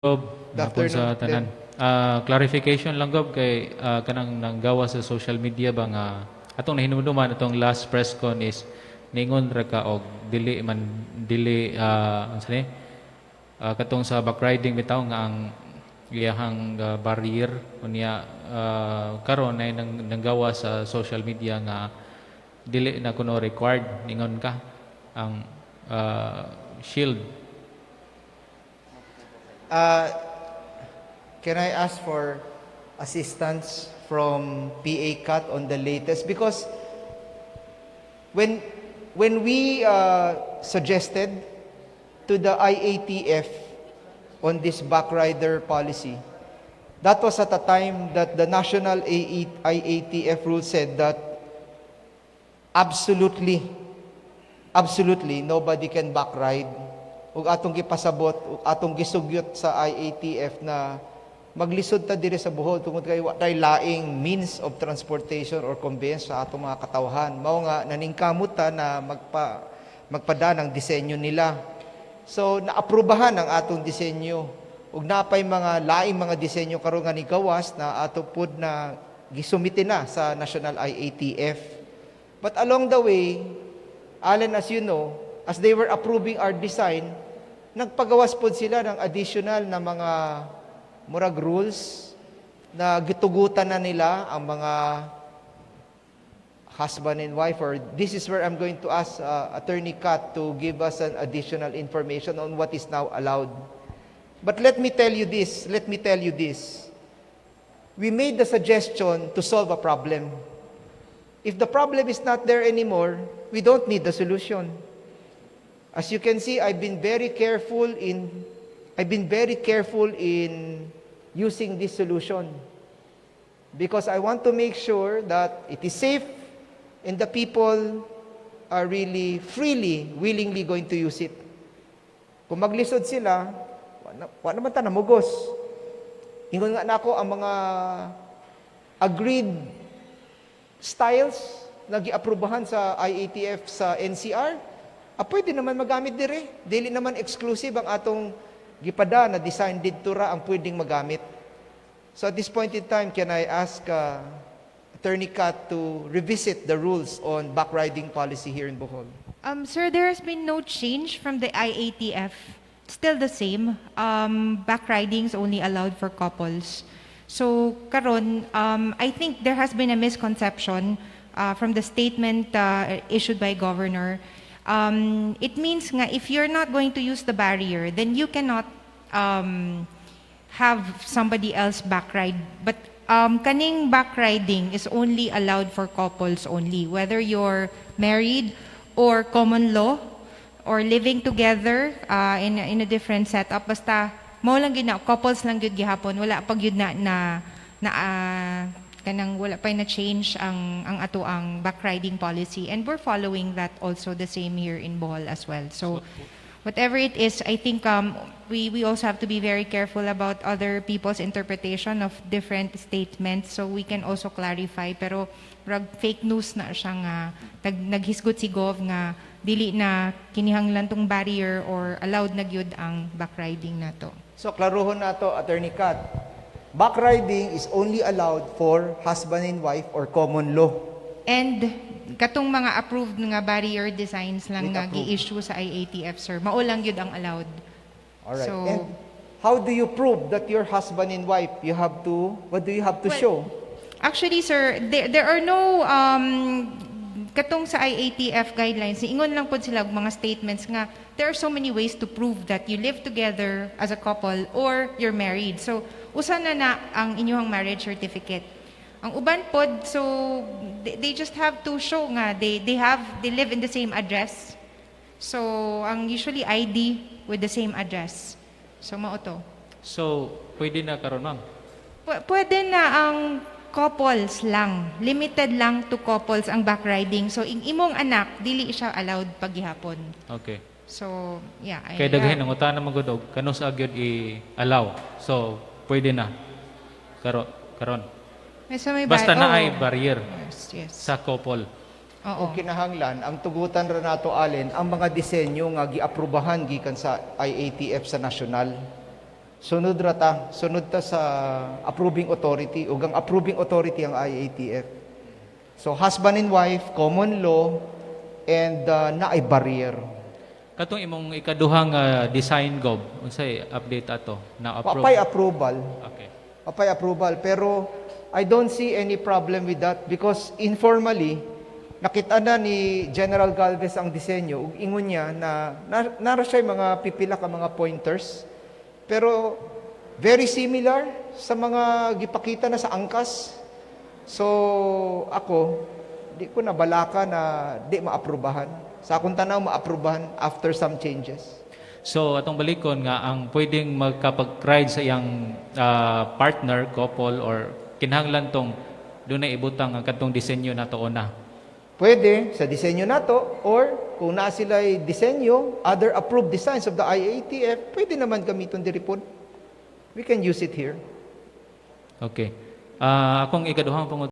Gob, Good hapon sa afternoon, tanan. Clarification lang, Gob, kay kanang nanggawa sa social media ba nga atong nahinumduman atong last press con is ningon ra ka og dili man dili unsa ni katong sa backriding bitaw nga ang iyahang barrier unya karon ay nang nanggawa sa social media nga dili na kuno required, ningon ka ang shield. Can I ask for assistance from PA Cat on the latest? Because when we suggested to the IATF on this backrider policy, that was at a time that the national AE IATF rule said that absolutely, absolutely nobody can backride. Ug atong gipasabot, ug atong gisugyot sa IATF na maglisod ta diri sa Bohol tungod kay wa tay laing means of transportation or conveyance sa atong mga katawhan. Mao nga naningkamot ta na magpada ng disenyo nila. So naaprubahan ang atong disenyo ug napay mga laing mga disenyo karon nga nigawas na ato pud na gisumite na sa National IATF. But along the way, Allen, as you know, as they were approving our design, nagpagawas pod sila ng additional na mga murag rules na gitugutan na nila ang mga husband and wife, or this is where I'm going to ask Attorney Kat to give us an additional information on what is now allowed. But let me tell you this, let me tell you this. We made the suggestion to solve a problem. If the problem is not there anymore, we don't need the solution. As you can see, I've been very careful in using this solution because I want to make sure that it is safe and the people are really freely, willingly going to use it. Kung maglisod sila, wa naman ta namugos. Ingon nga nako, ang mga agreed styles na giaprobahan sa IATF sa NCR, pwede naman magamit dire. Dili naman exclusive ang atong gipada na design, didto ra ang pwedeng magamit. So at this point in time, can I ask Attorney Kat to revisit the rules on backriding policy here in Bohol? Sir, there has been no change from the IATF. Still the same. Backriding is only allowed for couples. So, karon, I think there has been a misconception from the statement issued by Governor. It means nga if you're not going to use the barrier, then you cannot have somebody else backride. But kaning backriding is only allowed for couples only, whether you're married or common law or living together in a different setup. Basta mao lang gyud na, couples lang gyud gihapon. Wala pa gyud na kanang wala pa na change ang ato ang backriding policy, and we're following that also, the same here in Bohol as well. So whatever it is, I think we also have to be very careful about other people's interpretation of different statements, so we can also clarify. Pero rag fake news na siya nga naghisgot si Gov nga dili na kinihanglan tong barrier or allowed na gyud ang backriding nato. So, klaruhon nato, Attorney Kat. Backriding is only allowed for husband and wife or common law. And katong mga approved nga barrier designs lang With nga approved. Gi-issue sa IATF, sir. Mao lang gyud ang allowed. Alright. So- And how do you prove that you're husband and wife? You have to, what do you have to Well, show? actually, sir, there are no katong sa IATF guidelines, ingon lang pod sila og mga statements nga there are so many ways to prove that you live together as a couple or you're married. So, usa na na ang inyong marriage certificate. Ang uban pod, so they just have to show nga they live in the same address. So, ang usually ID with the same address. So, mao to. So, pwede na karon, ma'am? Pwede na ang couples lang. Limited lang to couples ang backriding. So, ing imong anak, dili siya allowed paghihapon. Okay. So, yeah. Kay daghan nangutana man gud og kanus-a gyud i-allow. So, pwede na karon. Basta may Basta na ay oo. Barrier Yes. sa couple. Oo. O kinahanglan, ang tugutan ra nato, Allen, ang mga disenyo nga giaprobahan gikan sa IATF sa national. Sunod ra ta, sunod ta sa approving authority ug ang approving authority ang IATF. So husband and wife, common law, and naay barrier. Katong imong ikaduhang design, Gob, unsay update ato? Na approve? Wa pay approval. Okay. Wa pay approval, pero I don't see any problem with that because informally nakita na ni General Galvez ang disenyo ug ingon niya na nara siya mga pipila ka mga pointers, pero very similar sa mga gipakita na sa Angkas. So ako, di ko na balaka na di maaprubahan. Sa akong tanaw, maaprubahan after some changes. So atong balikon nga ang pwedeng magkapag-ride sa iyang partner, couple or kinahanglan tong dunay ibutang ang kadtong disenyo nato una. Pwede sa disenyo nato or kung naa sila disenyo, other approved designs of the IATF, pwede naman gamiton diri pod. We can use it here. Okay. Akong ikaduhang pangut